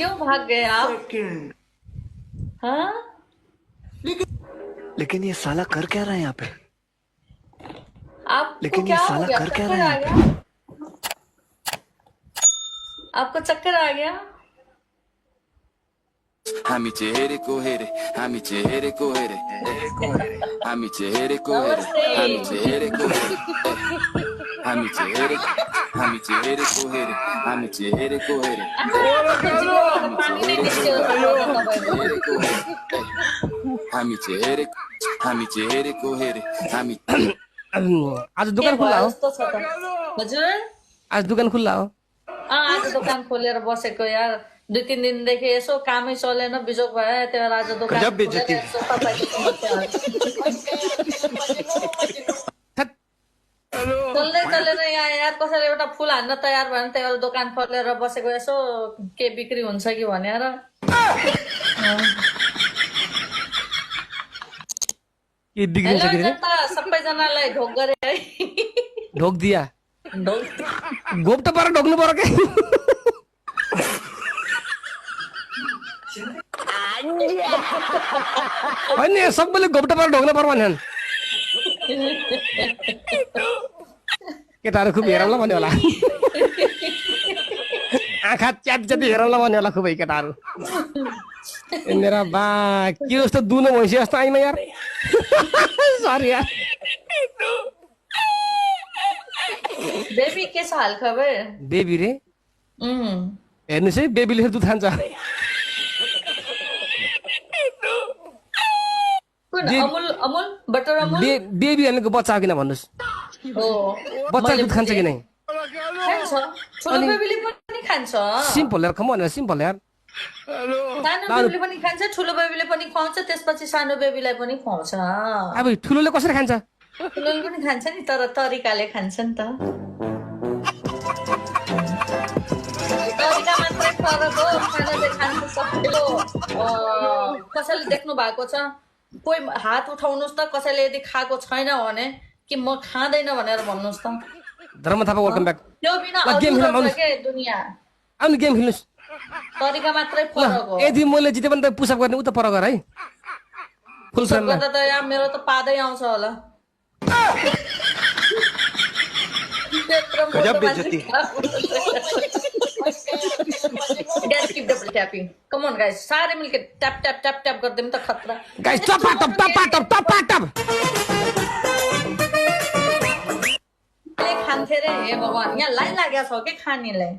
क्यों भाग गए आप? हाँ लेकिन ये साला कर क्या रहा है यहाँ पे? आपको लेकिन ये क्या हो साला गया? कर क्या चक्कर रहा है आ यहाँ गया? पे? आपको चक्कर आ गया? हामी चाहिँ हेरेको हेरे हामी चाहिँ हेरेको हेरे हामी चाहिँ हेरेको हेरे हामी चाहिँ हेरेको हेरे हामी चाहिँ हेरेको हेरे हामी चाहिँ हेरेको हेरे पानी नहीं निस्क्यो हेरेको हेरे हामी चाहिँ हेरेको हेरे हामी आज दुकान खुल्ला हो यस्तो छ त हजुर आज दुकान खुल्ला हो आज दोकान खोलेर बसेको यार 2-3 दिनदेखि यसो कामै चलेन बिजोग भयो त्यही भएर आज दोकान गजब बेइज्जती। खोलेर यसो तपाईँको समस्याहरू चल्दै चलेर यहाँ यार कसैले एउटा फुल हान्न तयार भयो भने त्यही भएर दोकान खोलेर बसेको यसो के बिक्री हुन्छ कि भनेर के बिग्रिन्छ हेलो कि रे जनता सबैजनालाई ढोक गरे है ढोक दिया ढोक गोप त पर ढोक्नु पर्यो के होइन सबैले गोप्टा पर ढोक्नु पर्यो भनेन् केटाहरू खुब हेरौँला भन्यो होला आँखा च्याट च्याट हेरौँला भन्यो होला खुबै केटाहरू ए मेरा बा के जस्तो दुनो भैँसी जस्तो आइमा यार सरी यार बेबी के छ हाल खबर बेबी रे हेर्नुहोस् है बेबीले दुध खान्छ कुन अमुल अमुल बटर अमुल बेबी भनेको बच्चा हो किन भन्नुहोस् हो बच्चा दुध खान्छ कि नै खान्छ ठुलो बेबीले पनि खान्छ सिम्पल यार खम भनेर सिम्पल यार सानो बेबीले पनि खान्छ ठुलो बेबीले पनि खुवाउँछ त्यसपछि सानो बेबीलाई पनि खुवाउँछ अब ठुलोले कसरी खान्छ ठुलोले पनि खान्छ नि तर तरिकाले खान्छ नि त तरिका मात्रै फरक हो खाना चाहिँ खान्छ सबैको कसैले देख्नु भएको छ कोही हात उठाउनुहोस् त कसैले यदि खाएको छैन भने कि म खाँदैन भनेर भन्नुहोस् त धर्म थापा वेलकम ब्याक त्यो बिना गेम खेल्न अधुरो छ के दुनियाँ आउनु गेम खेल्नुहोस् तरिका मात्रै फरक हो यदि मैले जिते भने त पुसअप गर्ने उता पर गर है फुल पुसअप फ्रेममा गर्दा त यहाँ मेरो त पादै आउँछ होला त्यत्रो मोटो गजब मान्छे बेइज्जती। Guys, keep double tapping. Come on, guys. सारे मिलके टैप टैप टैप टैप कर दे तो खतरा. Guys top top top top top top ले खान्थे रे हे भगवान यहाँ लाइन लाग्या छ के खानेलाई.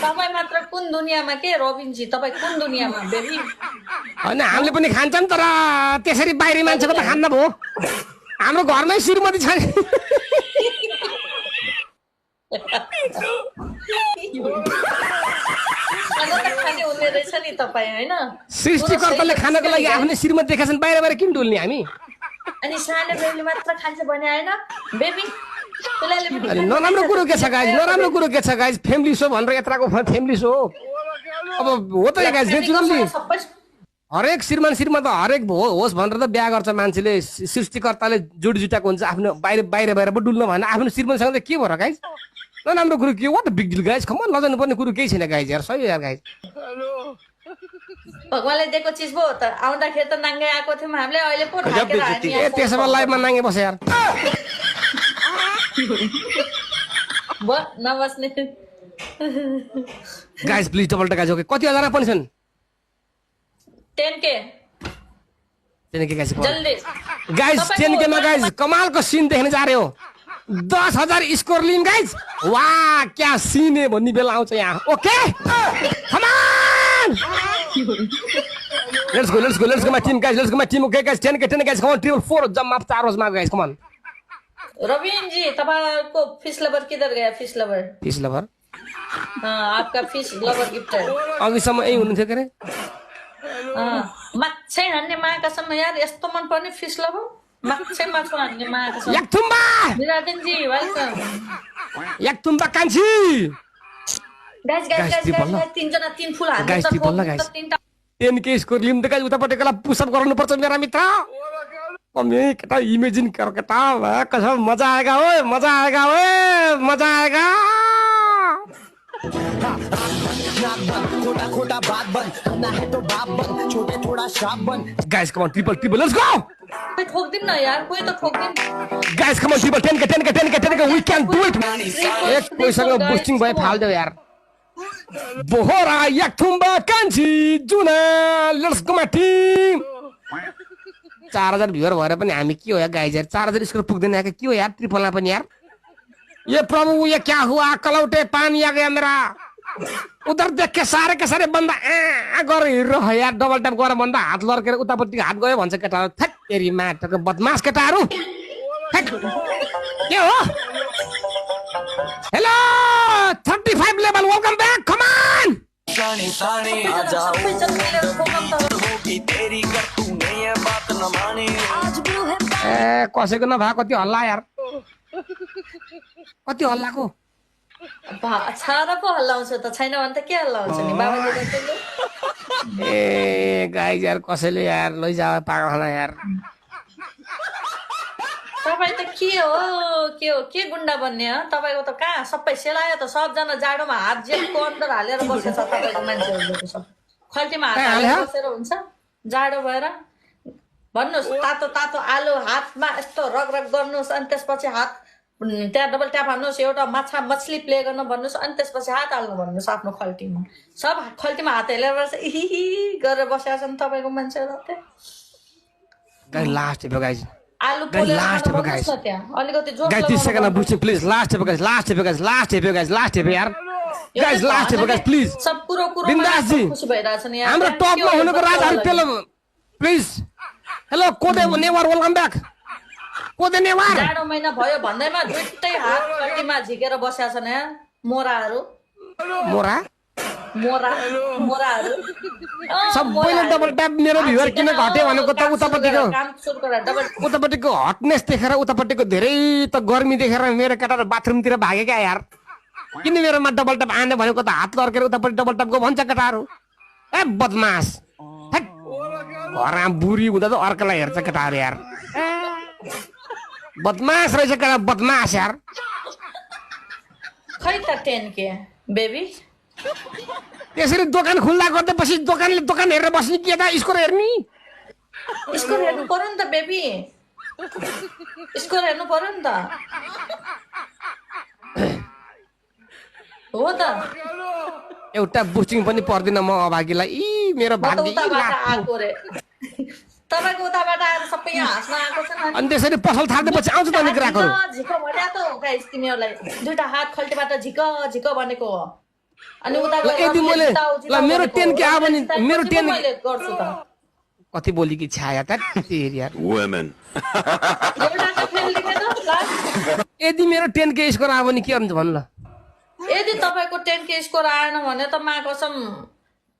तपाईँ मात्र कुन दुनियाँमा के रबिनजी तपाईँ कुन दुनियाँमा बेबी हैन हामीले पनि खान्छौँ तर त्यसरी बाहिरी मान्छेको त खान्न भो हाम्रो घरमै श्रीमती छ नि खाना त खाने हुने रहेछ नि तपाईँ हैन सृष्टिकर्ताले खानको लागि आफ्नै श्रीमती देखाएको छन् बाहिर बाहिर किन डुल्ने हामी अनि सानो बेबीले मात्र खान्छ भने हैन बेबी तुलाले पनि अनि नराम्रो कुरो के छ गाइज नराम्रो कुरो के छ गाइज फ्यामिली सो भनेर यत्राको फ्यामिली सो अब हो त गाइज नेचुरली सबै हरेक श्रीमान श्रीमती हरेक होस् भनेर त बिहा गर्छ मान्छेले सृष्टिकर्ताले जोडी जुटाएको हुन्छ आफ्नो बाहिर बाहिर बाहिर पो डुल्न भने आफ्नो श्रीमानसँग त के भएर गाइज नराम्रो कुरो के वाट बिग डिल गाइज खम नजानु पर्ने कुरो केही छैन गाइज यार सही यार गाइज भगवानले दिएको चिज भो त आउँदाखेरि त नाङ्गे आएको थियौँ हामीले अहिले पो ढाकेर हामी ए यहाँ त्यसो भए लाइभमा नाङ्गे बस यार नबस्ने गाइज प्लिज डबल टका जोके कति हजार पनि छन् 10K के गाइज जल्दी गाइज 10K मा गाइज कमालको सिन देख्न जा रहे हो 10,000 स्कोर लिन गाइज वाह क्या सीन है भन्ने बेला आउँछ यहाँ okay come on let's go my team guys let's go my team okay guys 10K guys com on triple 4 jump up 4 मा गाइज कम ऑन रवीन जी तपाईँको फिश लवर किधर गया फिश लवर फिश लवर आपका fish lover gifter अघिसम्म यही हुनुहुन्थ्यो के रे माछै हान्ने महाकासम्म यार यस्तो मन पर्ने फिश लवर माछै माछो हान्ने महाकासम्म याकथुम्बा निराजन जी वेलकम याकथुम्बा कान्छी गाइस तीनजना तीन फुल हान्नु गाइस ट्रिपल ल गाइस 10K स्कोर लिम त गाइस उतापट्टिकोला पुसअप गर्नु पर्छ मेरा मित्र अमे केटा इमेजिन कर केटा कसम मजा आएगा ओए मजा आएगा guys come on triple let's go कोही ठोक्दिन न यार कोही त ठोक्दिन गाइस कम ऑन ट्रिपल 10 के वी क्यान डू इट एक कोहीसँग बुस्टिङ भए फाल्दियो यार बोहरा याकथुम्बा कान्छी जुना let's go my team 4000 viewer भएर पनि हामी के हो यार गाइस यार 4000 स्कोर पुग्दैन यार के हो यार ट्रिपलमा पनि यार ये प्रभु ये क्या हुआ कलौटे पानी आ गया मेरा उधर देख के सारे बन्दा गरेर हिँड्रो है यार डबल ट्याप गरेर बन्दा हात लर्केर उतापट्टि हात गयो भन्छ केटाहरू थ्याक तेरी माटको बदमास केटाहरू थ्याक के हो hello 35 level welcome back come on सबै जन्मेर ठोकम त ए कसैको नभए कति हल्ला यार कति हल्लाको छाडा पो हल्लाउँछ त छैन भने त के हल्लाउँछ नि बाबाले ए गाइस यार कसैले यार लैजाऊ पागलखाना यार तपाईँ त के गुन्डा बन्ने हो तपाईँको त कहाँ सबै सेलायो त सबजना जाडोमा हात जेलको अन्डर हालेर बसेछ तपाईँको मान्छेहरूको सब खल्टीमा हात हालेर बसेर हुन्छ जाडो भएर भन्नुहोस् तातो तातो आलु हातमा यस्तो रगरग गर्नुहोस् अनि त्यसपछि हात त्यहाँ डबल ट्याप हान्नुहोस् एउटा माछा मछली प्ले गर्न भन्नुहोस् अनि त्यसपछि हात हाल्नु भन्नुहोस् आफ्नो खल्टीमा सब खल्टीमा हात हालेर बसेर इहि गरेर बसेका छन् तपाईँको मान्छेहरू गाइस लास्ट एपो गाइस आलु पोलेर खानुपर्छ त्यहाँ अलिकति जोस गाइस 30 सेकेन्डमा बुझ्छु प्लिज लास्ट एपो गाइस यार गाइस लास्ट एपो गाइस प्लिज सब कुरो बिन्दास जी खुसी भइरहेछ नि हाम्रो टपमा हुनुको राजहरु पेलो please hello Kode never welcome back Kode never जाडो महिना भयो भन्दैमा दुईटै हात खल्टीमा झिकेर बसेका छन् यहाँ मोराहरू मोराहरू सबैले डबल ट्याप मेरो भ्युअर किन घट्यो भनेको त उतापट्टिको हटनेस देखेर उतापट्टिको धेरै त गर्मी देखेर मेरो केटाहरू बाथरुमतिर भागे क्या यार किन मेरोमा डबल ट्याप आने भनेको त हात लर्केर उतापट्टि डबल ट्यापको भन्छ केटाहरू ए बदमास घरमा बुढी हुँदा त अर्कालाई हेर्छ केटाहरू यार बदमास रहेछ केटा बदमास यार खै त 10K बेबी त्यसरी दोकान खुल्दा गर्दैपछि दोकान हेरेर बस्ने के त स्कोर हेर्ने स्कोर हेर्नु पर्यो नि त बेबी स्कोर हेर्नु पर्यो नि त हो त एउटा बुस्टिङ पनि पर्दैन म अभागीलाई इ मेरो भाग्य आएको रे तपाईको उताबाट आएर सबै यहाँ हाँस्न आएको छ अनि त्यसरी पसल थाल्दैपछि आउँछ त अनि ग्राहकहरू झिको भन्या त हो गाइस तिमीहरूलाई दुईटा हात खल्टीबाट झिक भनेको हो अनि उता यदि मैले ल मेरो 10K आयो भने मेरो 10 मैले गर्छु त कति बोली कि छाया त यार Women. एउटाको फेल देखे त लास्ट यदि मेरो 10K स्कोर आयो भने के हुन्छ भन्नु ल यदि तपाईको 10K स्कोर आएन भने त मा कसम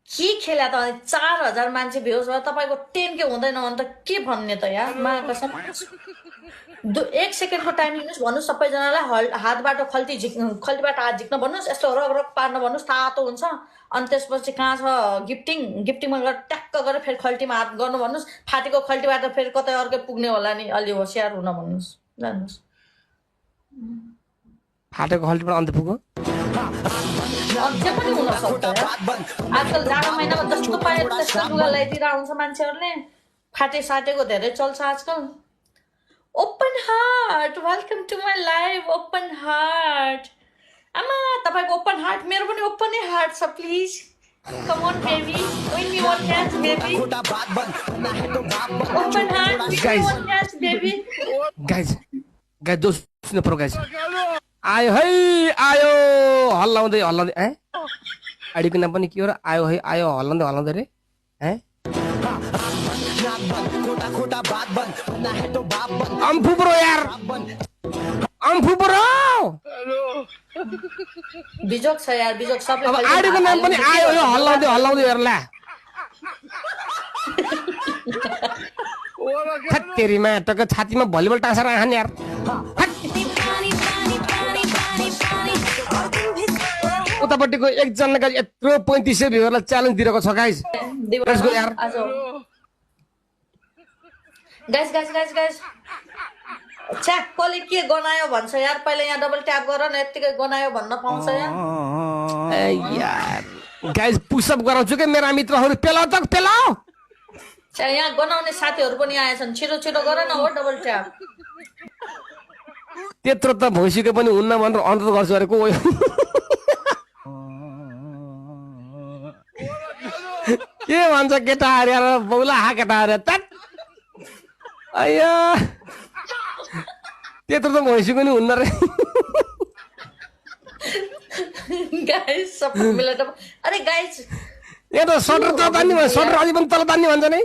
के खेला त 4000 मान्छे भ्युज भयो तपाईको 10K हुँदैन भने त के भन्ने त यार मा कसम 1 सेकेन्डको टाइम लिनुहोस् भन्नुहोस् सबैजनालाई हातबाट खल्टीबाट हात झिक्न भन्नुहोस् यस्तो रग पार्न भन्नुहोस् तातो हुन्छ अनि त्यसपछि कहाँ छ गिफ्टिङमा गएर ट्याक्क गरेर फेरि खल्टीमा हात गर्नु भन्नुहोस् फाटेको खल्टीबाट फेरि कतै अर्कै पुग्ने होला नि अलि होसियार हुन भन्नुहोस् जानुहोस् फाटेको खल्टीबाट अन्त पुग्यो अझै पनि हुन सक्छ आजकल जाडो महिनामा जस्तो पायो त्यस्तो लुगा लगाइदिएर आउँछ मान्छेहरूले फाटे साटेको धेरै चल्छ आजकल open heart welcome to my life open heart आमा तपाईँको ओपन हार्ट मेरो पनि ओपनै हार्ट छ please come on baby win me one dance baby open heart win me one dance baby guys दोस्त सुन्नु पर्यो गाइस आयो है आयो हल्लाउँदै ए आइडीको नाम पनि के हो र आयो हल्लाउँदै रे ए अम्फु ब्रो यार अम्फु ब्रो बिजोक छ यार बिजोक सबले अब आइडीको नाम पनि आयो यो हल्लाउँदै हेर्ला तेरीमा टक छातीमा भलिबल टाँसेर आहान यार उतापट्टिको एकजनाका यत्रो 3500 भ्युअरलाई च्यालेन्ज दिएको छ गाइस लेट्स गो यार गाइस छ्या कसले के गनायो भन्छ यार पहिला यहाँ डबल ट्याप गर न यतिकै गनायो भन्न पाउँछ यार ए यार गाइस पुसअप गराउँछु के मेरा मित्रहरू पेलाउ त पेलाउ छ्या यहाँ गनाउने साथीहरू पनि आएछन् छिटो छिटो गर न हो डबल ट्याप त्यत्रो त भइसके पनि हुन्न भनेर अनुरोध गर्छु अरे को के भन्छ केटाहरू यार बौला हा केटाहरू तट अಯ್ಯ त्यत्रो त भइसक्यो नि हुन्न रे गाइस सबै मिलेर अरे गाइस यहाँ त सटर त तान्ने भन्छ सटर अलि पनि तल तान्ने भन्छ नि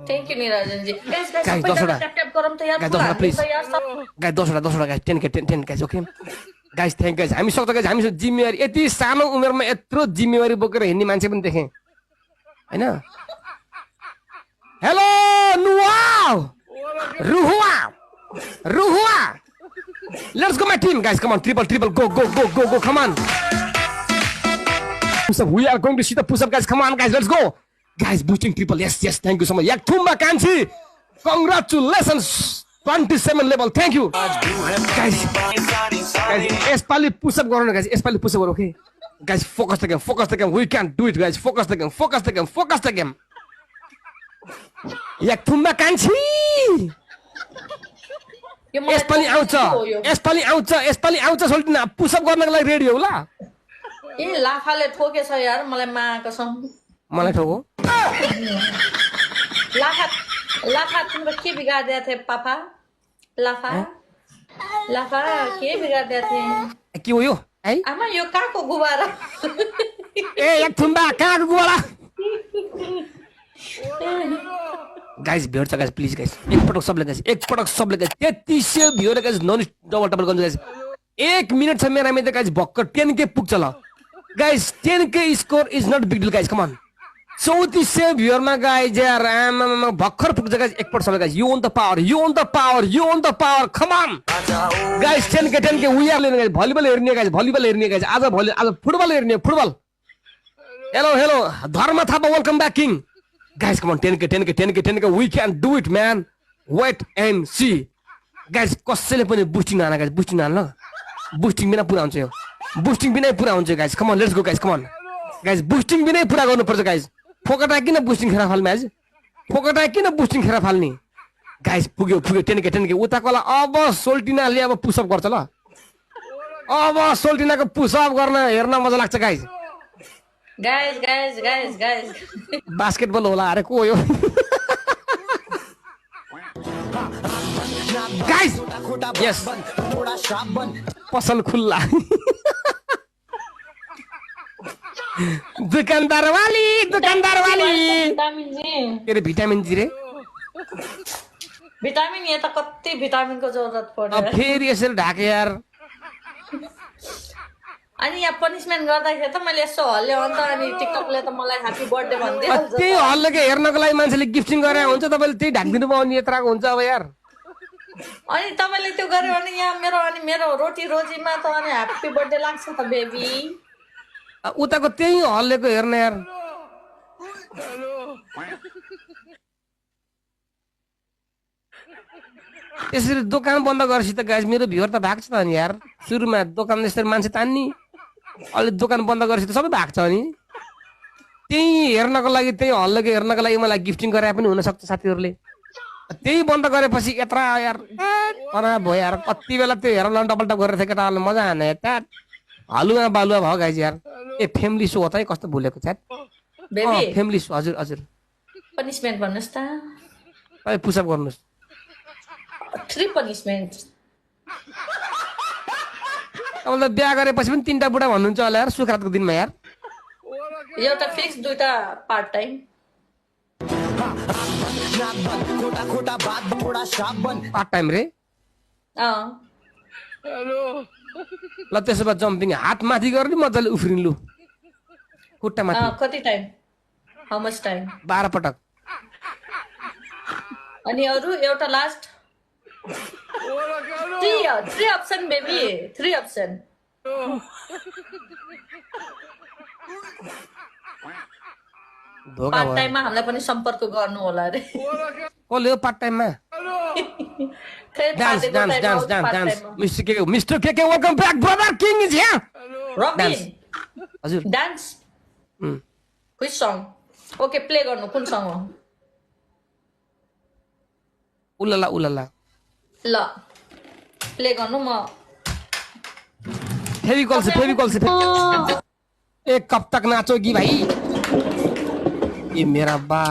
thank you Niranjan ji guys guys guys, सबै दसवटा। ट्याप ट्याप गरौँ त यार गाइस, पुरा दसवटा, हामी please। त यार सब guys 10 guys 10 guys okay guys thank guys हामी सक्छ गाइस हामीसँग जिम्मेवारी यति सानो उमेरमा यत्रो जिम्मेवारी बोकेर हिँड्ने मान्छे पनि देखेँ हैन हेलो नुवाउ रुहुआ रुहुआ let's go my team guys come on triple go come on push up we are going to see the push up guys come on guys let's go guys boosting triple yes thank you so much yakthumba kanchi congratulations 27 level thank you guys यसपालि push up गरौँ guys यसपालि push up गरौँ okay guys focus the game we can do it guys focus the game yakthumba kanchi यो मलाई यसपालि आउँछ सोल्टिना push up गर्नको लागि रेडी हो ल ए लाफाले ठोकेछ यार मलाई माको सम मलाई ठोको लाफा लाफा तिम्रो के बिगार्दिया थे पापा लाफा लाफा के बिगार्दिया थे के हो यो है आमा यो काको गुबारा ए yakthumba कहाँको गुवाला गाइस भेट्छ गाइस प्लिज गाइस एकपटक सबले गाइस 3300 भ्यू रे गाइस नन डबल गर्नु गाइस 1 मिनेट छ मेरा मित्र गाइस भक्कर 10k पुग्छ ल guys 10k score is not big deal guys come on 3400 viewer मा गाइस यार आमा भक्कर पुग्छ गाइस एकपटक सबले guys you own the power come on guys 10k we are लिने गाइस भलिबल हेर्ने गाइस आज फुटबल हेर्ने फुटबल हेलो धर्म Thapa welcome back king guys come on 10k we can do it man wait and see guys कसैले पनि boosting हान guys boosting हान ल बुस्टिङ बिना पुरा हुन्छ यो बुस्टिङ बिना पुरा हुन्छ guys come on let's go guys come on guys boosting बिना पुरा गर्नु पर्छ गाइस फोकटा किन बुस्टिङ खेरा फाल्ने आज फोकटा किन बुस्टिङ खेरा फाल्ने गाइस पुग्यो 10k उताकोला अब सोल्टिनाले अब पुश अप गर्छ ल अब सोल्टिनाको पुश अप गर्न हेर्न मजा लाग्छ गाइस गाइस बास्केटबल होला अरे को यो गाइस यस पसल खुल्ला दुकानदार वाली भिटामिन जी के रे भिटामिन जी रे भिटामिन यहाँ त कति भिटामिनको जरुरत अब पर्छ फेरि यसरी ढाके यार अनि यहाँ पनिसमेन्ट गर्दाखेरि त मैले यसो हल्ल्यो अन्त अनि टिकटकले त मलाई ह्यापी बर्थडे भनिदिइहाल्छ त्यही हल्ले के हेर्नको लागि मान्छेले गिफ्टिङ गरे हुन्छ तपाईँले त्यही ढाकिदिनु भयो अनि यत्राको हुन्छ अब यार अनि तपाईँले त्यो गर्यो भने यहाँ मेरो रोटी रोजीमा त अनि ह्यापी बर्थडे लाग्छ त बेबी उताको त्यही हल्लेको हेर्न यार यसरी दोकान बन्द गरेपछि त गाइस मेरो भ्युअर त भाग्छ त अनि यार सुरुमा दोकान यसरी मान्छे तान्नी अहिले दोकान बन्द गरेपछि त सबै भाग्छ अनि त्यही हेर्नको लागि त्यही हल्लेको हेर्नको लागि मलाई गिफ्टिङ गरे पनि हुन सक्छ साथीहरूले त्यही बन्द गरेपछि यत्रा यार खराब भयो यार कति बेला त्यो हेर्न डबल टप गरेर थियो केटाहरूले मजा हाने त्यहाँ हलुवा बालुवा भयो गाइस यार ए फ्यामिली सो हो त है कस्तो भुलेको च्याट बेबी फ्यामिली सो हजुर पनिसमेन्ट भन्नुहोस् त तपाईँ पुसअप गर्नुहोस् 3 पनिसमेन्ट तपाईँलाई बिहा गरेपछि पनि 3टा बुढा भन्नुहुन्छ होला यार सुखरातको दिनमा यार एउटा फिक्स दुईटा पार्ट टाइम पार्ट टाइम रे ल त्यसो भए जम्पिङ हात माथि गर्ने मजाले उफ्रिनु लु खुट्टा माथि कति टाइम हाउ मच टाइम 12 पटक अनि अरु एउटा लास्ट 3 अप्सन बेबी 3 अप्सन धोका पार्ट भयो टाइममा हामीलाई पनि सम्पर्क गर्नु होला अरे कसले हो पार्ट टाइममा खै थाहा डान्स दिएको डान्स टाइममा डान्स आउँछ डान्स part डान्स time मा। मिस्टर के welcome back brother king is here Robin हजुर dance which song okay play गर्नु कुन सङ हो उलाला उलाला ल प्ले गर्नु म फेविकॉल से एक कब तक नाचोगी भाई ये मेरा बा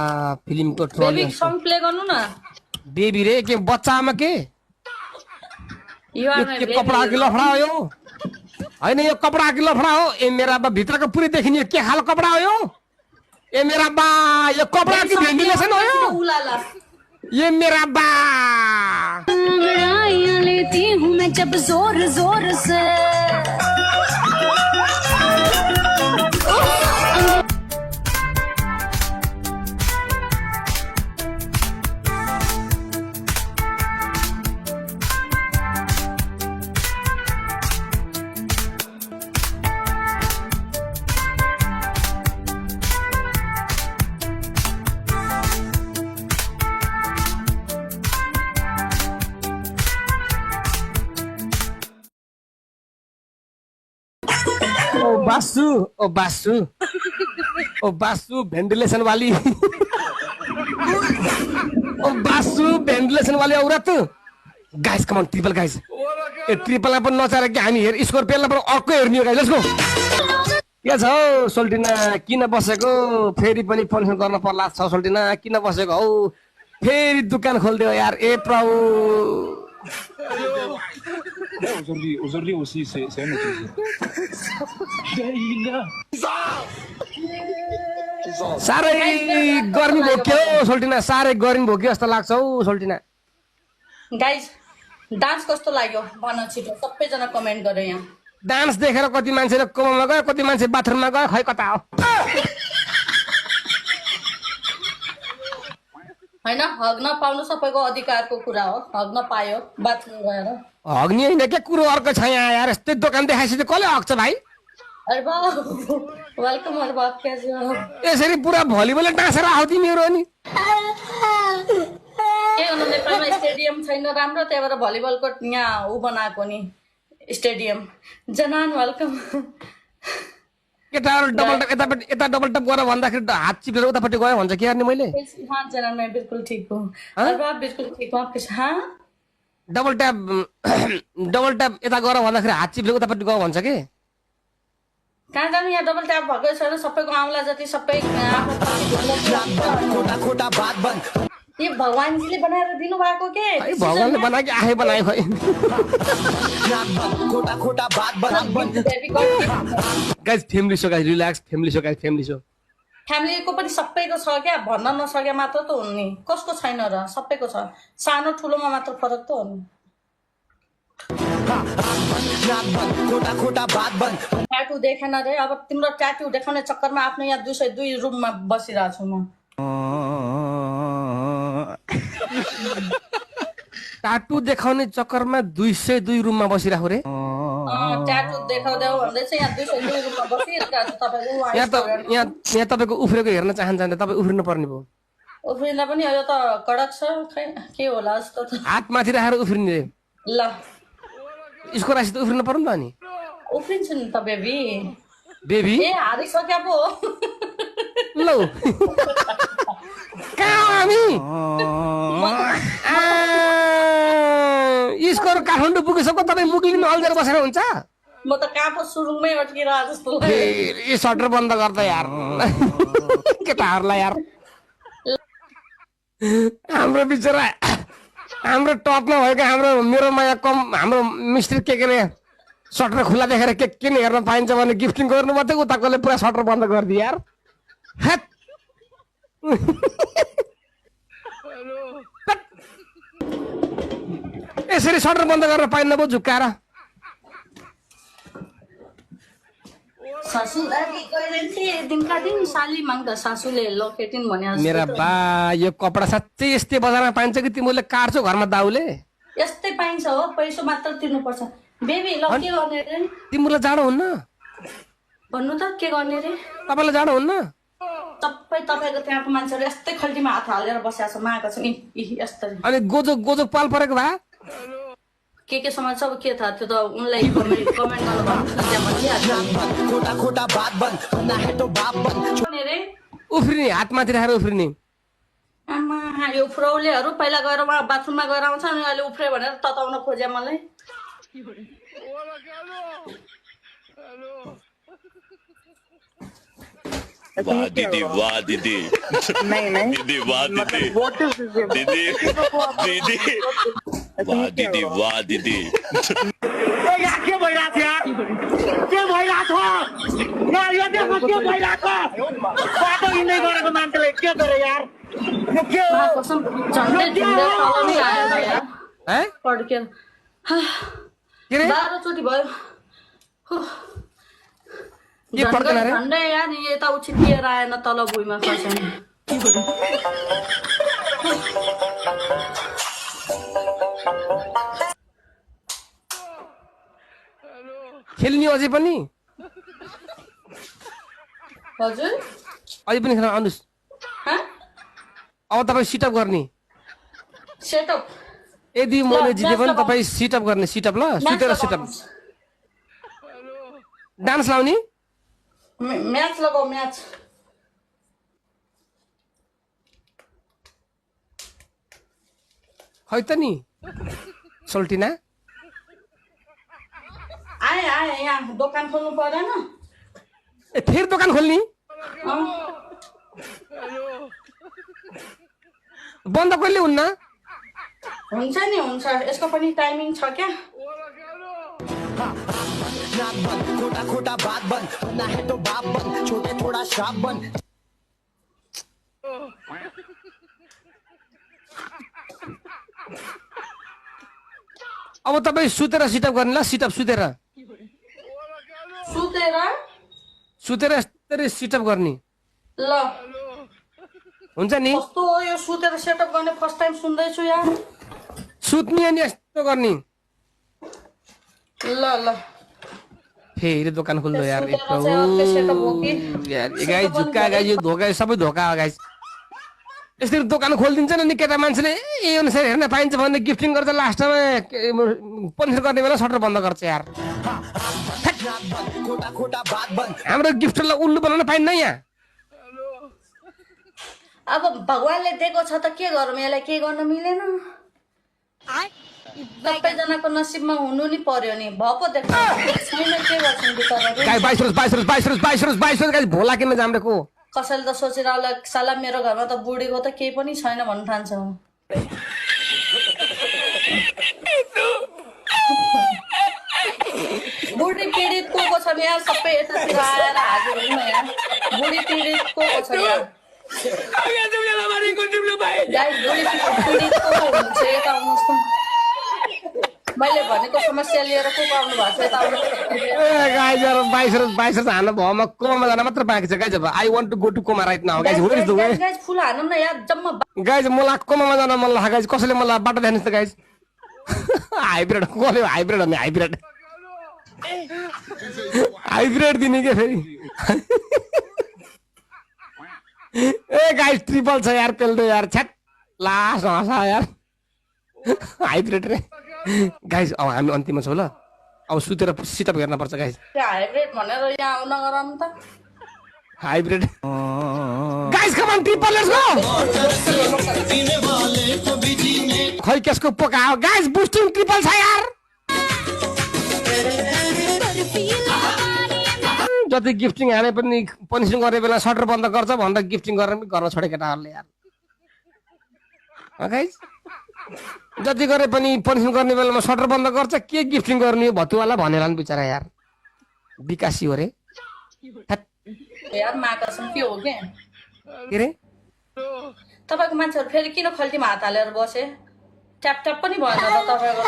फिल्म को ट्रॉली बेबी सङ प्ले गर्नु न बेबी रे के बच्चामा के यु आर माइ के कपडा के लफडा हो यो हैन यो कपडा के लफडा हो ए मेरा बा भित्रको पुरै देखिने के खाल कपडा हो यो ए मेरा बा यो कपडा की भेन्टिलेसन हो यो उलाला ये मेरा बा अंगड़ाइयां लेती हूँ मैं जब जोर जोर से ओ बासु वेंटिलेशन वाली ओ बासु वेंटिलेशन वाली औरत guys come on triple guys ए ट्रिपललाई पनि नचारे कि हामी हेर स्कर्पियनलाई पनि अर्को हेर्ने हो गाइस लेट्स गो के छ हौ सोल्टिना किन बसेको फेरि पनि फोन गर्न पर्ला छ सोल्टिना किन बसेको हौ फेरि दुकान खोल्दियो यार ए प्रभु Aujourd'hui aussi, c'est un autre साह्रै गर्मी भयो के हो सोल्टिना साह्रै गर्मी भयो कि जस्तो लाग्छ हौ सोल्टिना गाइज डान्स कस्तो लाग्यो भन छिटो सबैजना कमेन्ट गर्यो यहाँ डान्स देखेर कति मान्छेले कोमामा गयो कति मान्छे बाथरुममा गयो खै कता हो हैन हग्न पाउनु सबैको अधिकारको कुरा हो हग्न पायो बाथरुम गएर हग्ने होइन के कुरो अर्को छ यहाँ यार यस्तै दोकान देखाएपछि कसले हग्छ भाइ अरे बा वेलकम अरे बा कैसे हो यसरी पुरा भलिबल डाँसेर आऊ तिमीहरू अनि के गर्नु नेपालमा स्टेडियम छैन राम्रो त्यही भएर भलिबलको यहाँ ऊ बनाएको नि स्टेडियम जनान वेलकम केटाहरू डबल टप यता डबल टप गरेर भन्दाखेरि हात चिप्लेर उतापट्टि गयो भन्छ के गर्ने मैले हाँ जनान मैं बिल्कुल ठीक हूँ अरे बा बिल्कुल ठीक हूँ आपके हाँ डबल ट्याप यता गएर भन्दाखेरि हात चिप्लेर उतापट्टि गयो भन्छ के कहाँ जानु यहाँ डबल ट्याप भएको छैन सबैको आउँला जति सबै ये भगवानजीले बनाएर दिनु भएको के है भगवानले बनायो कि आफै बनायो खै guys family so guys relax family so फ्यामिलीको पनि सबैको छ क्या भन्न नसके मात्र त हुन् नि कसको छैन र सबैको छ सानो ठुलोमा मात्र फरक त हो नि ट्याटु देखेन रे अब तिम्रो ट्याटु देखाउने चक्करमा आफ्नो यहाँ 202 रुममा बसिरहेको छु म टाटु देखाउने चक्करमा 202 रुममा बसिरहेको रे ट्याटु देखाउँदै भन्दै चाहिँ यहाँ 202 रुममा बसिरहेको छु तपाईको यहाँ तपाईँको उफ्रेको हेर्न चाहन्छ भने तपाईँ उफ्रिनु पर्ने भयो उफ्रिँदा पनि यो त कडक छ खै के होला जस्तो त हात माथि राखेर उफ्रिने रे ल यसको राशि त उफ्रिनु पर्यो नि त अनि उफ्रिन्छु नि त बेबी बेबी ए हारिसक्या पो लौ कहाँ हामी स्कोर काठमाडौँ पुगिसक्यो तपाईँ मुक्लिनु अल्झेर बसेर हुन्छ म त कहाँ पो सुरुङमै अड्किरहेको जस्तो लाग्यो फेरि सटर बन्द गर्दा यार केटाहरूलाई यार हाम्रो बिचरा हाम्रो टप नभएको हाम्रो मेरो माया कम हाम्रो मिस्त्री के अरे सटर खुल्ला देखेर के किन हेर्न पाइन्छ भने गिफ्टिङ गर्नु मात्रै उताकोले पुरा सटर बन्द गरिदियो यार हेट यसरी सटर बन्द गरेर पाइन्न पो झुक्काएर सासू दिनका दिन साली माग्दा सासूले लकेटिन् भने मेरा बा यो कपडा साँच्चै यस्तै बजारमा पाइन्छ कि तिमीले काट्छौ घरमा दाउले यस्तै पाइन्छ हो पैसा मात्र तिर्नुपर्छ बेबी ल के गर्ने रे तिमीलाई जाडो हुन्न भन्नु त के गर्ने रे तपाईँलाई जाडो हुन्न सबै तपाईँको त्यहाँको मान्छेहरू यस्तै खल्टीमा हात हालेर बसेको छ माएको छ नि यस्तरी अनि गोजो गोजो पाल परेको भए के समाज छ अब के थाहा त्यो त उनलाई कमेन्ट गर्नु भन्नुहोस् न त्यहाँ भनिहाल्छु रे उफ्रिने हातमाथि राखेर उफ्रिने आमा यो उफ्रौलेहरू पहिला गएर उहाँ बाथरुममा गएर आउँछ अनि अहिले उफ्रे भनेर तताउन खोजे मलाई वाह दीदी दीदी वाह दीदी दीदी वाह दीदी वाह दीदी के भइरहेको थियो यार के भइरहेको छ यार यो देखो के भइरहेको बाटो हिँड्दै गरेको मान्छेले के गरे यार यो के हो कसम झन्डै झुन्डै तलाउनै आएन यार है पड्केर के रे 12 चोटि भयो के पड्केन रे झन्डै यार यता उछिटिएर आएन तल भुइँमा खसेन खेल्ने अझै पनि हजुर अझै पनि खेल्न आउनुहोस् अब तपाईँ सिटअप गर्ने सेटअप यदि मैले जिते पनि तपाईँ सिटअप गर्ने सिटअप ल सुतेर सिटअप डान्स लाउने म्याच लगाऊ म्याच खै त नि सोल्टिना आए यहाँ दोकान खोल्नु परेन ए फेरि दोकान खोल्ने बन्द कहिले हुन्न हुन्छ नि हुन्छ यसको पनि टाइमिङ छ क्या अब तपाईँ सुतेर सिटअप गर्ने ल सिटअप सुतेर सुतेर सुतेर यस्तरी सिटअप गर्ने ल हुन्छ नि कस्तो हो यो सुतेर सेटअप गर्ने फर्स्ट टाइम सुन्दैछु यार सुत्ने अनि यस्तो गर्ने ल ल फेरि दोकान खोल्नु यार सुतेर चाहिँ अर्कै सेटअप हो कि यार गाई झुक्का गाई यो धोका सबै धोका हो गाई यसरी दोकान खोलिदिन्छ नि केटा मान्छेले ए अनुसार हेर्न पाइन्छ भने गिफ्टिङ गर्छ लास्टमा पनिर गर्ने बेला सटर बन्द गर्छ यार हाम्रो गिफ्टरलाई उल्लु बनाउन पाइन्न यहाँ अब भगवानले दिएको छ त के गरौँ यसलाई के गर्न मिलेन सबैजनाको नसिबमा हुनु नि पर्यो नि भपो देख्छ छैन के गर्छन् बिचराहरू गाई 22 गाई भोला किन जाम्रेको कसैले त सोचेर होला साला मेरो घरमा त बुढीको त केही पनि छैन भन्न ठान्छ बुढी पीडित को छ नि यार सबै यतातिर आएर हाजिर हुनु यार बुढी पीडित को छ यार गाइस बुढी पीडित को हुनुहुन्छ यता आउनुहोस् त मैले भनेको समस्या लिएर को आउनु भएको छ यता आउनुहोस् गाई जर 22 हान्न भएमा कोमामा जान मात्र बाँकी छ गाइज अब I want to go to coma right now guys where is the way guys full हानौँ न यार जम्मा गाइज मलाई कोमामा जान मन लाग्छ गाइज कसैले मलाई बाटो देखाउनुहोस् त गाइज हाइब्रिड कसले हाइब्रिड भन्ने हाइब्रिड दिने के फेरि ए गाइज ट्रिपल छ यार पेल्दो यार छ्याट लास्ट हँसा यार हाइब्रिड रे गाइज अब हामी अन्तिममा छौँ ल अब सुतेर सिटअप हेर्न पर्छ गाइज त्यो हाइब्रिड भनेर यहाँ आउन गराउनु त hybrid guys come on triple let's go खै केसको पोका हो गाइज बुस्टिङ ट्रिपल छ यार जति गिफ्टिङ हाले पनि पनिसिङ गर्ने बेला सटर बन्द गर्छ भनेर गिफ्टिङ गरेर पनि गर्न छोडे केटाहरूले यार गाइज जति गरे पनि पनिसिङ गर्ने बेलामा सटर बन्द गर्छ के गिफ्टिङ गर्ने हो भतुवाला भनेर नि बिचरा यार विकासी हो रे यार माकासम के हो के रे तपाईँको मान्छेहरू फेरि किन खल्टीमा हात हालेर बसे ट्याप ट्याप पनि भएन त तपाईँको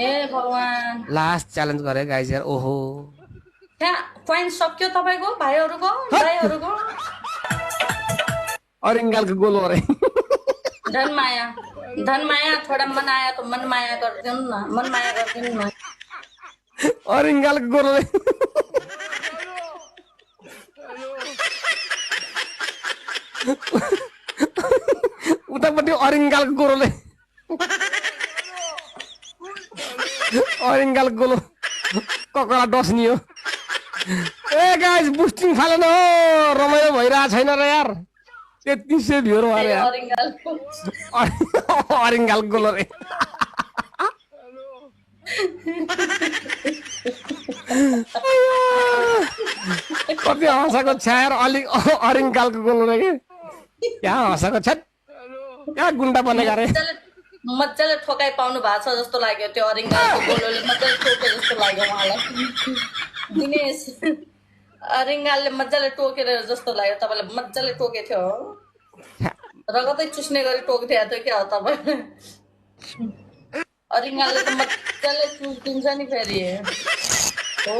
ए भगवान लास्ट च्यालेन्ज गरे गाइज यार ओहो त्यहाँ पोइन्ट सक्यो तपाईँको भाइहरूको दाइहरूको अरिङ्गालको गोल हो रे धनमाया थोडा मन आया तो मन माया गरिदिनु न मन माया गरिदिनु न अरिङ्गालको गोल हो रे उतापट्टि अरिङ्गालको गोरोले अरिङ्गाल गोलो ककडा डस्नियो ए गाइस बुस्टिङ फालेन हो रमाइलो भइरहेको छैन र यार 3300 भ्यूहरु अरे यार अरिङ्गाल गोलो रे कति हँसाको छ यार अलिक अरिङ्गालको गोलो रे के यहाँ हँसाको छ क्या गुन्डा बनेका रे मजाले ठोकाइ पाउनु भएको छ जस्तो लाग्यो त्यो अरिङ्गालको गोलोले मजाले टोके जस्तो लाग्यो मलाई दिनेश अरिङ्गालले मजाले टोकेर जस्तो लाग्यो तपाईँले मजाले टोके थियो रगतै चुस्ने गरी टोक्थ्यो थियो क्या हो तपाईँ अरिङ्गालले त मजाले चुस्दिन्छ नि फेरि हो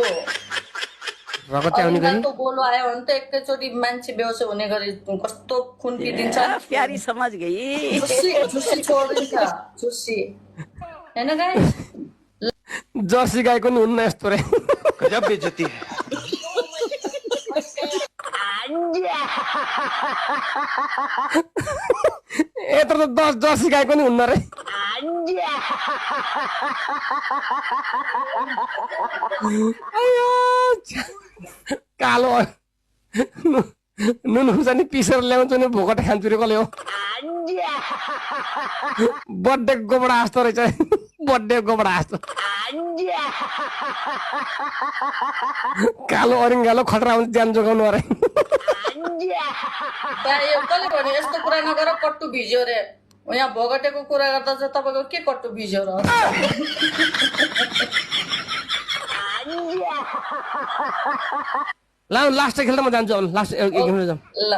अरिङ्गालको गोलो आयो भने त एकैचोटि मान्छे बेहोस हुने गरी कस्तो खुन पिदिन्छ प्यारी समझ गई झुसी छोडिदिन्छ झुसी हैन गाइस जर्सी गाईको नि हुन्न यस्तो रे गजब बेइज्जती है यत्रो त 10 जर्सी गाईको नि हुन्न रे कालो नुन खुर्सानी पिसेर ल्याउँछु नि भोकटे खान्छु रे कसले हो बर्थडे गोबडा जस्तो रहेछ बर्थडे गोबडा जस्तो कालो अरिङ्गालो खतरा हुन्छ ज्यान जोगाउनु अरे कसले भने यस्तो कुरा नगर कट्टु भिज्यो रे यहाँ भोगटेको कुरा गर्दा चाहिँ तपाईँको के कट्टु भिज्यो र ल लास्ट खेल्दा म जान्छु अब लास्ट एक गेम जाउँ ल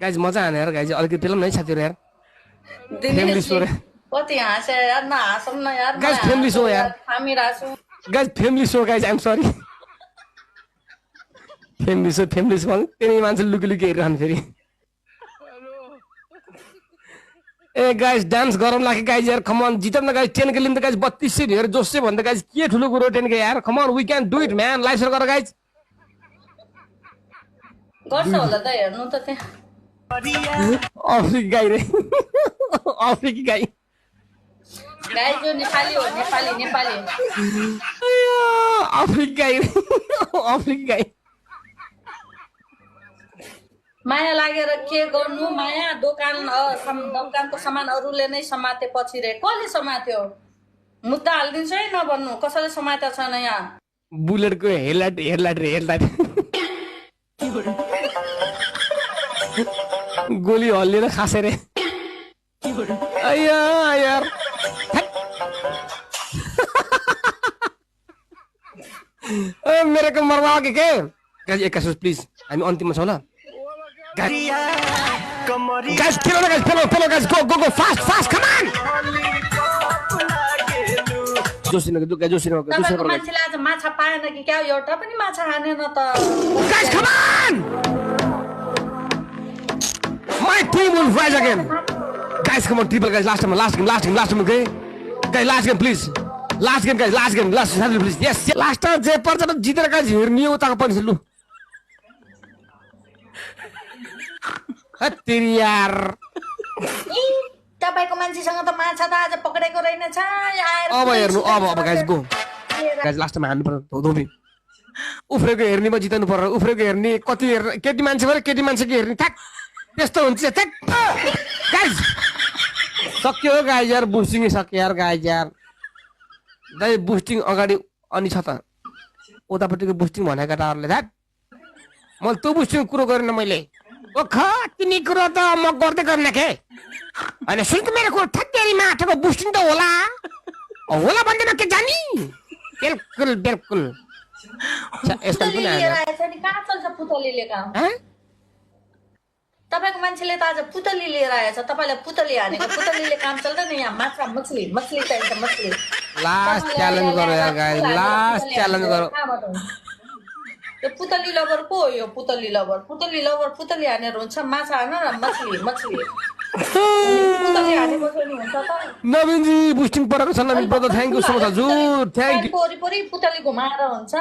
गाइज मजा आने यार गाइज अलिकति फिल्म नै साथीहरु यार फैमिली शो रे कति हाँसे यार न हाँसौँ न यार गाइज फैमिली शो यार हामी रासौँ guys family show guys I am sorry family show त्यही मान्छे लुकी लुकी हेरिरहनु फेरि ए गाइज डान्स गरौँ लाग्यो गाइज यार कम अन जितम न गाइज 10 के लिम त गाइज 3200 भ्यूहरु जोसले भन्दा गाइज के ठुलो कुरो 10 के यार come on we can do it man live share गर गाइज गर्छ होला त हेर्नु त त्यहाँ अफ्रिकी गाई रे अफ्रिकी गाई गाई जो नेपाली हो नेपाली अफ्रिकी गाई अफ्रिकी गाई माया लागेर के गर्नु माया दोकानको सामान अरूले नै समातेपछि रे कसले समात्यो मुद्दा हालिदिन्छ है नभन्नु कसैले समातेको छैन यहाँ बुलेटको हेडलाइट गोली हल्लिएर खासे रे यार मेरो को मरवा के गाइस एक कास प्लिज हामी अन्तिममा छौं ल गाइस खेलो न guys fellow guys go fast come on जोसिनो मान्छेले आज माछा पाएन कि क्या एउटा पनि माछा हानेन त guys come on My team will rise again. Guys, come on, triple guys, last game, okay? Guys, last game, please. Last game, please. Yes. Last time, जे पर्छ त जितेर guys हेर्ने हो ताको पनि लु. हत्तेरी यार. तपाईको मान्छेसँग त माछा त आज पकडेको रहेनछ आएर अब हेर्नु अब guys go. Guys, last time हान्नु पर्छ धोबी. उफ्रेको हेर्नेमा जिताउनु पर्छ. उफ्रेको हेर्ने कति हेर्ने केटी मान्छे भएर केटी मान्छेको हेर्ने ठ्याक त्यस्तो हुन्छ गाइज सक्यो गाइज यार बुस्टिङ सक्यो यार गाइज यार दाइ बुस्टिङ अगाडि अनि छ त उतापट्टिको बुस्टिङ भनेका टारले थाक मैले त्यो बुस्टिङ कुरो गरेन मैले ओखा तिनी कुरो त म गर्दै गर्न के अनि सुन त मेरो कुरो ठट्टेरी माथको बुस्टिङ त होला भन्दैन के जानी बिल्कुल यस्तो पनि आएछ नि कहाँ चल्छ पुतलीले काम तपाईको मान्छेले त आज पुतली लिएर आएछ तपाईलाई पुतली हानेको पुतलीले काम चल्दैन यहाँ माछा मछली चाहिन्छ मछली लास्ट च्यालेन्ज गरौ यार गाइस लास्ट च्यालेन्ज गरौ यो पुतली लभर को हो यो पुतली लभर पुतली हानेर हुन्छ माछा हान र मछली पुतली हानेपछि नि हुन्छ त नवीन जी बुस्टिङ परेको छ Naveen brother thank you so much हजुर थ्यांक यू पोरी पुतली घुमाएर हुन्छ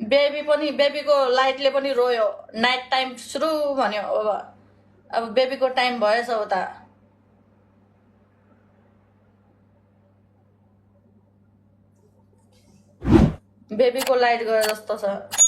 बेबीको लाइटले पनि रोयो नाइट टाइम सुरु भन्यो अब बेबीको टाइम भएछ उता बेबीको लाइट गयो जस्तो छ